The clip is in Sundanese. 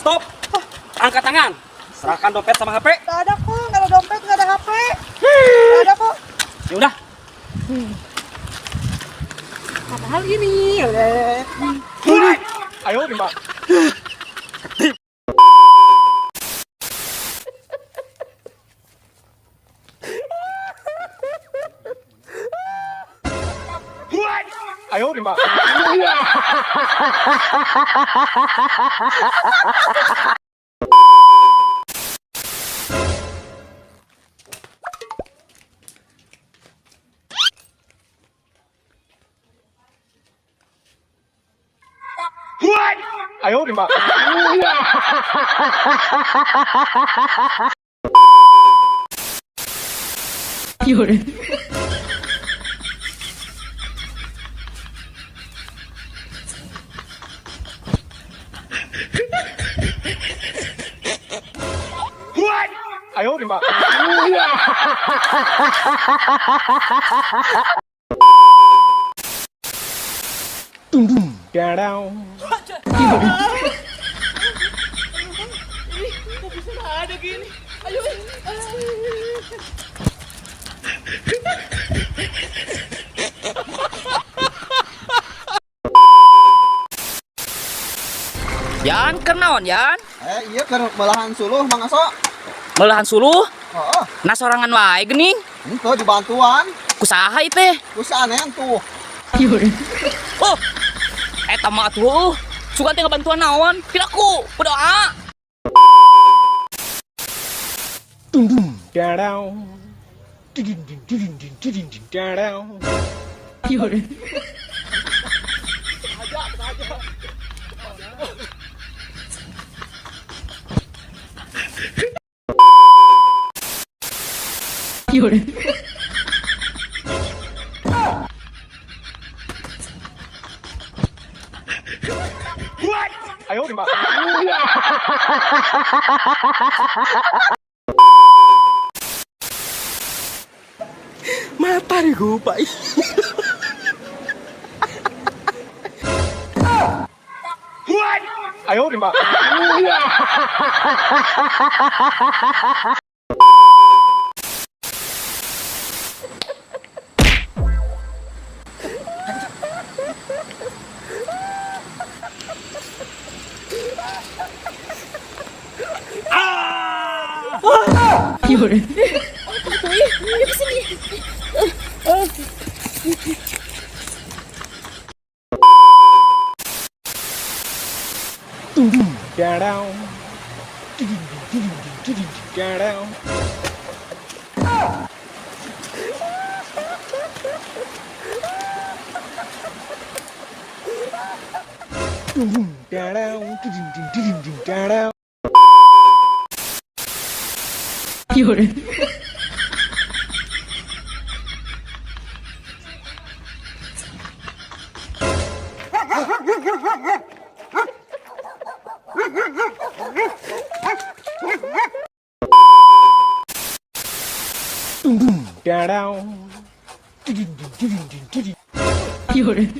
Stop. Angkat tangan. Serahkan dompet sama HP. Gak ada kok, gak ada dompet, gak ada HP. Gak ada kok. Ya udah. Padahal ini. 哎呦我的妈！哎呦我的妈！哎呦我的妈！有人，哎呦我的妈！咚咚哒哒。有人， Kok bisa nggak ada gini? Ayo. Yan, keur naon, Yan? Eh, iya keur belahan suluh, Mang Aso. Meulahan suluh, Heeh. Na sorangan wae geuning. Henteu, dibantuan. Ku saha ieu teh? Ku si Anen tuh. 有人， Oh. Eta mah atuh heuh. Sugan teh ngabantuan naon? Piraku, berdoa. 咚咚哒哒，叮叮叮叮叮叮叮叮哒哒。有人，有人，哎呦我的妈！ Mata nih gue, Pak. 哎呦我的妈！有人， Ayo ke sini. 咚咚哒哒，叮叮叮叮叮叮叮哒哒。咚咚哒哒，叮叮叮叮叮哒哒。有人，咚咚哒哒，叮叮叮叮叮叮叮。有人，